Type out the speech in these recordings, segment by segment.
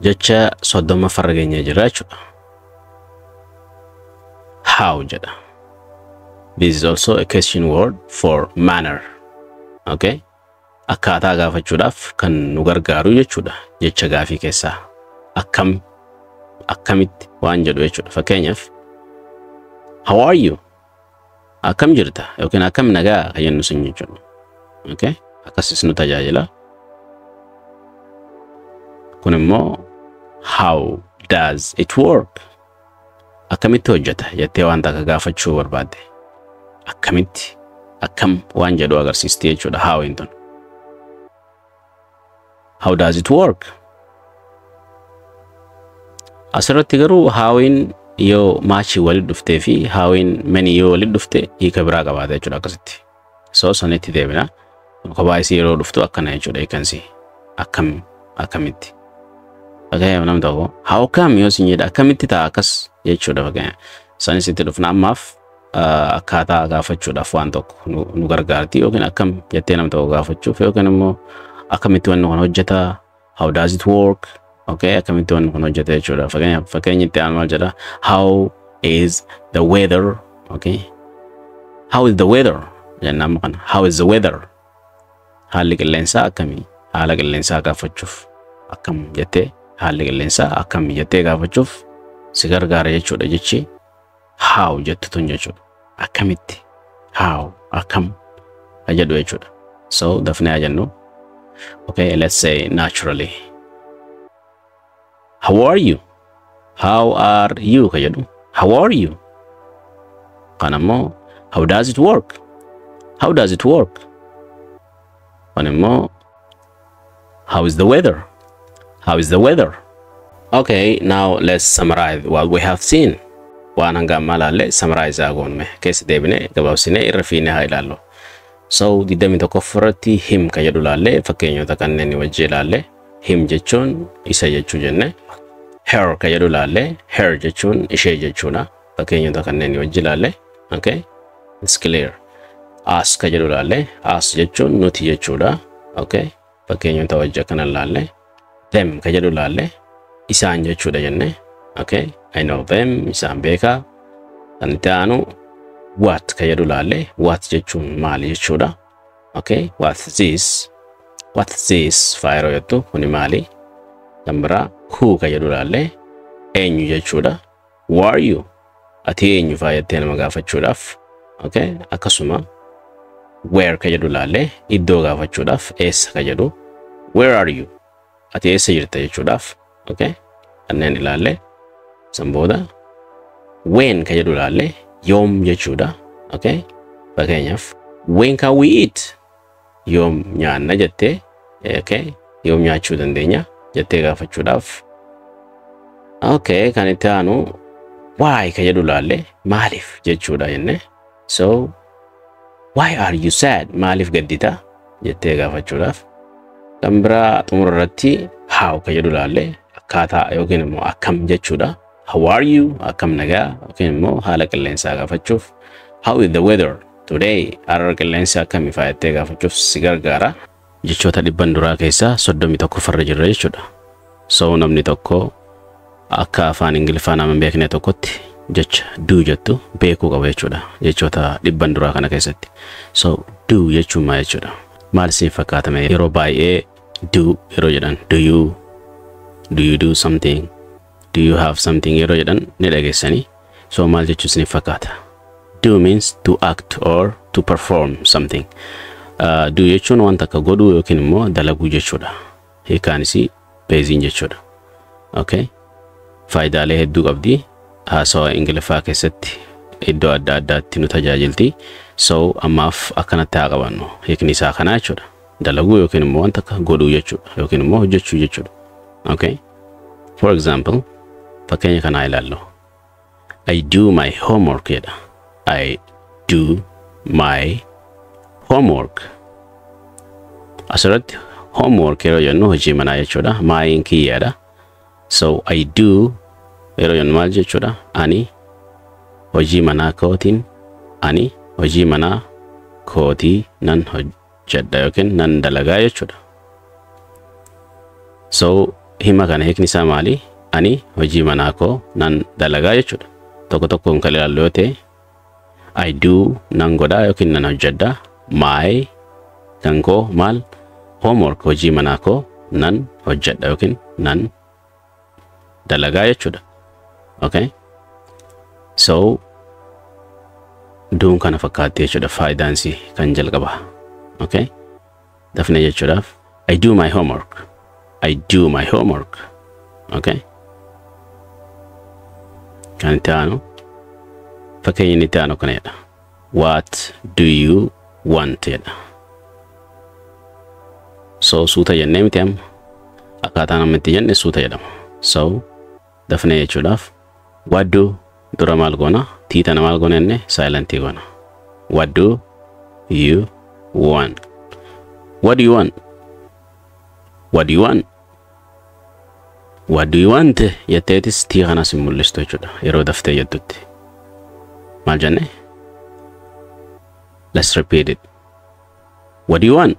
Jecha 30ffarra geenyee jirra jechuudha. How jedha. This is also a question word for manner. Okay? Akkaataa gaafachuudhaaf kan nu gargaaru jechuudha. Jecha gaafii keessaa. Akkam, akkamitti waan jedhu jechuudha. Fakkeenyaaf, "How are you?" Akkam jirta yookiin akkam nagaa kan jennu sun jechuudha. Okay? Akkasis nu tajaajila. Kun immoo, "How does it work?" Akkamitti hojjeta jettee waan takka gaafachuu barbaadde. Akkamitti, akkam waan jedhu agarsiisti jechuudha how'n tun. How does it work? Asirratti garuu how'n yoo much walitti dhuftee fi how'n many yoo walitti dhufte hiika biraa qabaata jechuudha akkasitti. So sanitti deebina. Kophaa isii yeroo dhuftu akkana jechuudha hiikansi. Akkam, akkamitti. Fakkeenyaaf, namni tokko "How come?" yoo sin jedha, akkamitti ta'a akkas jechuudha fakkeenyaaf. Sanis itti dhufna. Ammaaf akkaataa gaafachuudhaaf waan tokko nu gargaarti, yookiin akkam jettee nama tokko gaafachuuf, yookiin immoo akkamitti wanni kun hojjeta, how does it work, okay, akkamitti wanni kun hojjeta jechuudha. Fakkeenyaaf, fakkeenyi itti aanu maal jedha? How is the weather? Okay, how is the weather jenna amma kana. How is the weather? Haalli qilleensaa akkamii? Haala qilleensaa gaafachuuf, akkam jettee, haalli qilleensaa akkamii jettee gaafachuuf si gargaara jechuudha jechi how jettu tun jechuudha. Akkamitti, how, akkam ka jedhu jechuudha. So dafnee haa jennu. Okay, let's say naturally. How are you? How are you ka jedhu. How are you? Kan ammoo, how does it work? How does it work? Kan immoo, how is the weather? How is the weather? Okay, now let's summarize what we have seen. Waan hanga ammaa ilaalle summarize haa goonu, keessa deebine gabaabsine irra fiine haa ilaallu. So 21 irratti him ka jedhu ilaalle, fakkeenyota kanneen wajji ilaalle. Him jechuun isa jechuu jenne. Her ka jedhu ilaalle, her jechuun ishee jechuudha. Fakkeenyota kanneen wajji ilaalle. Okay, it's clear. Us ka jedhu ilaalle, us jechuun nuti jechuudha. Okay, fakkeenyota wajji akkana ilaalle. Them ka jedhu ilaalle, isaan jechuudha jenne. Okay, I know them, isaan beekaa. Kan itti aanu what ka jedhu ilaalle, what jechuun maali jechuudha. Okay, what's this? What's this faa yeroo jettu, kuni maali? Kan biraa who ka jedhu ilaalle, eenyu jechuudha. Who are you? Ati eenyu faa jettee nama gaafachuudhaaf. Okay, akkasuma where ka jedhu ilaalle, iddoo gaafachuudhaaf, eessa ka jedhu. Where are you? Ati eessa jirta jechuudhaaf. Okay, kanneen ilaalle. San booda when ka jedhu ilaalle, yoom jechuudha. Okay, fakkeenyaaf, when can we eat? Yoom nyaanna jettee, okay, yoom nyaachuu dandeenya jettee gaafachuudhaaf. Okay, kan itti aanu why ka jedhu ilaalle, maaliif jechuudha jenne. So why are you sad? Maaliif gaddita jettee gaafachuudhaaf. Kan biraa xumura irratti how ka jedhu ilaalle, akkaataa yookiin immoo akkam jechuudha. How are you? Akkam nagaa, yookiin immoo haala qilleensaa gaafachuuf. How is the weather today? Har'a qilleensi akkamii faa jettee gaafachuuf si gargaara. Jechoota 100n duraa keessaa 31ffarra jirra jechuudha. So namni tokko akka afaan Ingiliffaa nama hin beekne tokkotti jecha do jettu beekuu qaba jechuudha. Jechoota 100n duraa kana keessatti. So do jechuun maal jechuudha? Maal isin fakkaatame yeroo baay'ee do yeroo jedhan? Do you do something? Do you have something yeroo jedhan ni dhageessanii. So maal jechuu isiniif fakkaata? Do means to act or to perform something. Do jechuun wanta akka godhuu yookiin immoo dalaguu jechuudha. Hiikaan isii beeziin jechuudha. Okay? Faayidaalee hedduu qabdi. Haasawa Ingiliffaa keessatti iddoo adda addaatti nu tajaajilti. So ammaaf akkanatti haa qabannu. Hiikni isaa kanaa jechuudha. Dalaguu yookiin immoo wanta akka godhuu jechuudha. Yookiin immoo hojjechuu jechuudha. Okay? For example, fakkeenya kanaa ilaallu. "I do my homework" jedha. I do my homework. Asirratti homework yeroo jennu hojii manaa jechuudha. My'n kiyyaadha. So I do yeroo jennu maal jechuudha? Ani hojii manaa kootiin, ani hojii manaa kootii nan hojjedha yookiin nan dalagaa jechuudha. So Hima kana hiikni isaa maali? Ani hojii manaa koo nan dalagaa jechuudha. Tokko tokkoon kan ilaallu yoo ta'e, I do nan godhaa yookiin nan hojjedha. My kan koo maal? Homework, hojii manaa koo nan hojjedha yookiin nan dalagaa jechuudha. Okay? So do'n kana fakkaatti jechuudha faayidaan isii kan jalqaba. Okay? Dafne jechuudhaaf, I do my homework. I do my homework. Okay? Kan itti aanu, fakkeenya inni itti aanu kana jedha. "What do you want?" jedha. So suuta jennee miti amma? Akkaataa namni itti jenne suuta jedhama. So dafnee jechuudhaaf, what do dura maal goona? T tana maal goona jenne? Silentii goona. What do you want? What do you want? What do you want? "What do you want?" jetteetis T kanas hin mul'istu jechuudha yeroo daftee jettutti. Maal jenne? Let's repeat it. What do you want?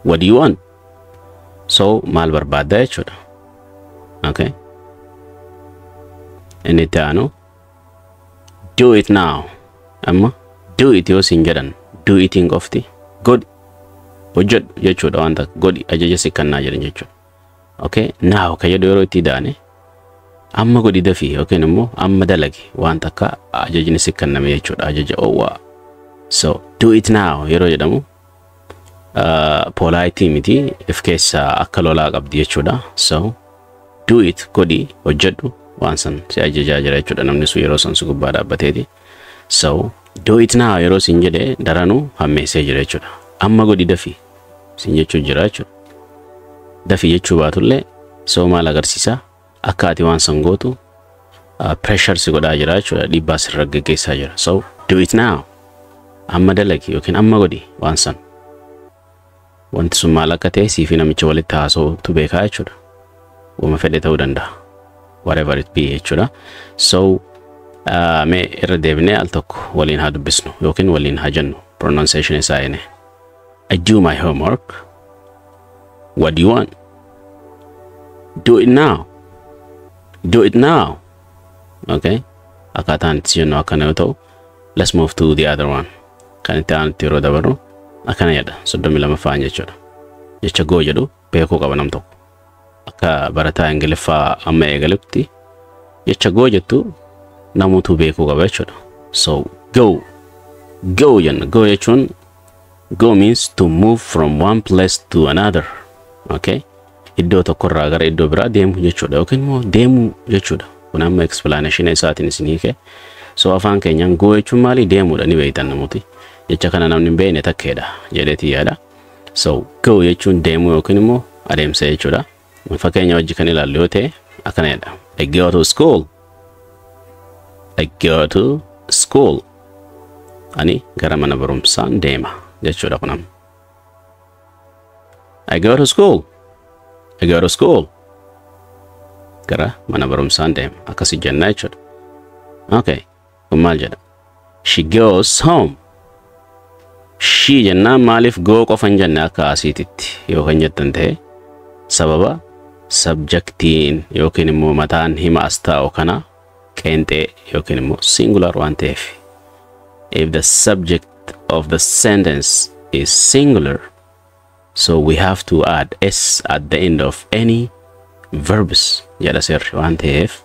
What do you want? So maal barbaadda jechuudha. Okay? Inni itti aanu, do it now. Amma do it yoo siin jedhan, do itiin qofti godhi, hojjedhu jechuudha, wanta godhi ajaja si kennaa jedhan jechuudha. Okay? Now ka jedhu yeroo itti daane, amma godhi, dafii yookiin immoo amma dalagi, wanta akka ajajni si kenname jechuudha, ajaja oowwaa. So do it now yeroo jedhamu polite miti, if keessaa akka lolaa qabdi jechuudha. So do it, godhi, hojjedhu, waan san si ajajaa jira jechuudha namni sun yeroo san si gubbaa dhaabbateeti. So do it now yeroo siin jedhe daranuu hammeessee jira jechuudha. Amma godhi, dafii siin jechuu jira jechuudha. Dafii jechuu baatullee, so maal agarsiisa? Akka ati waan san gootu pressure si godhaa jira jechuudha. Dhiibbaa sirra geggeessaa jira. So do it now. Amma dalagi yookiin amma godhi waan san. Wanti sun maal akka ta'e sii fi namicha walitti haasa'utu beekaa jechuudha. Wama fedhe ta'uu danda'a. Whatever it be jechuudha. So mee irra deebinee al tokko waliin haa dubbisnu yookiin waliin haa jennu, pronunciation isaa ene. I do my homework. What do you want? Do it now. Do it now. Okay. Akkaataan itti jennu akkana yoo ta'u, let's move to the other one. Kan itti aanutti yeroo dabarru akkana jedha, 32ffaan jechuudha. Jecha go jedhu beekuu qaba nam tokko. Akka barataa Ingiliffaa amma eegalutti jecha go jettu namutu beekuu qaba jechuudha. So go, go jenna. Go jechuun, go means to move from one place to another. Okay? Iddoo tokkorraa gara iddoo biraa deemuu jechuudha yookiin immoo deemuu jechuudha. Kun amma explanation isaatiin isin hiike. So afaan keenyaan go jechuun maali? Deemuudha, ni beektan namooti. Jecha kana namni hin beekne takkeedha jedheeti yaada. So go jechuun deemuu yookiin immoo adeemsa jechuudha. Fakkeenya wajji kan ilaallu yoo ta'e akkana jedha. I go to school. I go to school. Ani gara mana barumsaan deema jechuudha kun amma. I go to school. I go to school. Gara mana barumsaan deema. Akkasi jenna jechuudha. Okay. Kun maal jedha? She goes home. She jennaan maaliif go qofa hin jenne akka asiititti yoo kan jettan ta'e, sababa subjectiin yookiin immoo mataan hima as taa'u kana qeenxee yookiin immoo singular waan ta'eef. If the subject of the sentence is singular, so we have to add s at the end of any verbs jedha seerri waan ta'eef.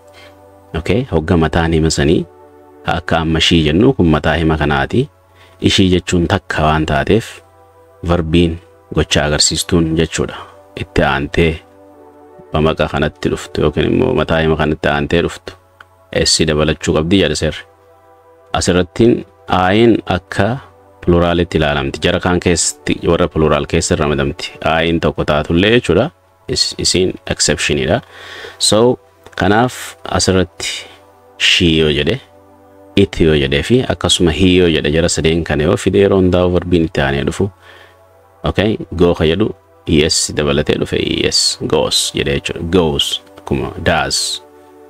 Okay, hogga mataan hima sanii akka amma she jennu kun mataa hima kanaati. Ishii jechuun takka waan taateef, verbiin gocha agarsiistuun jechuudha itti aantee bamaqa kanatti dhuftu yookiin immoo mataa hima kanatti aantee dhuftu s dabalachuu qabdi jedha seerri. Asirrattiin I'n akka pluralitti ilaalamti. Jara kaan keessatti warra plural keessa ramadamti. I'n tokko taatullee jechuudha. Isiin exceptionidha. So kanaaf asirratti she yoo jedhe, it yoo jedhee fi akkasuma he yoo jedhe, jara sadeen kana yoo fide, yeroo hundaa'u verbiin itti aanee dhufu, okay, go ka jedhu es dabalatee dhufe, es goes jedhee jechuudha. Goes akkuma does.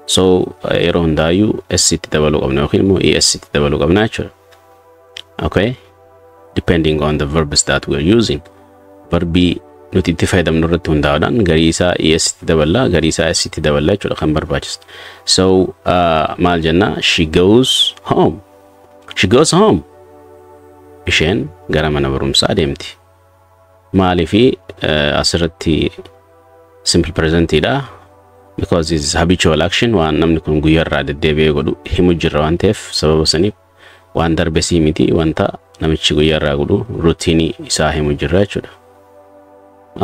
So yeroo hundaayyuu s itti dabaluu qabna yookiin immoo es itti dabaluu qabna jechuudha. Okay, depending on the verbs that we are using, verbii Nuti itti fayyadamnu irratti hundaa'uudhaan garii isaa es itti daballa, garii isaa s itti daballa jechuudha kan barbaachisu. So maal jenna? She goes home. She goes home. Isheen gara mana barumsaa deemti. Maaliifi asirratti simple presentidha? Because it is habitual action, waan namni kun guyyaa irraa deddeebi'ee godhu himu jirra waan ta'eef, sababa saniif waan darbe sii miti, wanta namichi guyyaa irraa godhu, routine isaa himu jirra jechuudha.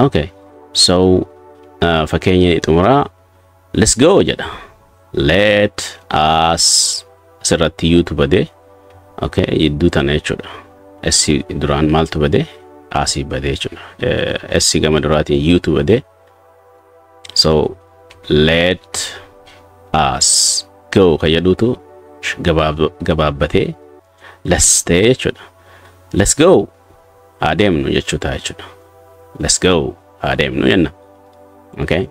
Okay. So fakkeenya xumuraa "Let's go" jedha. Let us, asirratti u tu bade. Okay, jidduu tana jechuudha. S duraan maaltu bade? Asii bade jechuudha. S gama duraatiin u tu bade. So "let us go" kan jedhutu gabaabbatee "let's" ta'e jechuudha. "Let's go", haa deemnu jechuu ta'a jechuudha. "Let's go", haa deemnu jenna. Okay.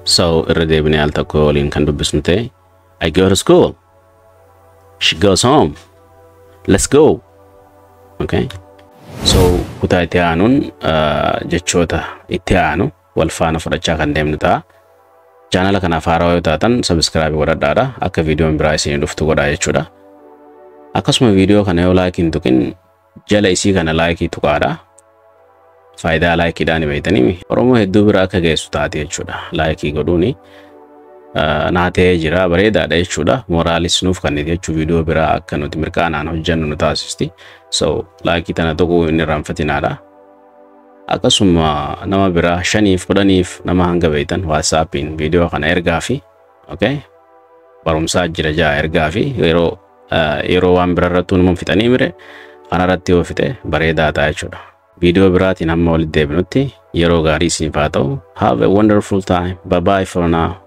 So irra deebinee al tokko waliin kan dubbisnu ta'e, I go to school. She goes home. Let's go. Okay. So kutaa itti aanuun jechoota itti aanu wal faana fudhachaa kan deemnu ta'a. Chaanala kanaaf haarawaa yoo taatan subscribe godhadhaadha. Akka viidiyoon biraa isinii dhuftu godhaa jechuudha. Akkasuma viidiyoo kana yoo like hin tuqin, jala isii kana like tuqaadha. Faayidaa likeiidhaan beektanii Oromoo hedduu bira akka geessu taate jechuudha. Like godhuuni naa ta'ee jira, bareedaadha jechuudha. Moraalis nuuf kenniti jechuu, viidiyoo biraa akka nuti mirqaanaan hojjennu nu taasisti. So like tana tuquu hin irraanfatinaadha. Akkasuma nama biraa shaniif, 10f, nama hanga beektan WhatsAppiin viidiyoo kana ergaa fi, okay, barumsaa jira jaa ergaa fi yeroo waan bira irratti numa fixanii mire kanarratti yoo fixe bareedaa ta'a jechuudha. Viidiyoo biraatiin hamma walitti deebinutti yeroo gaarii isiniif haa ta'u. Have a wonderful time. Bye bye for now.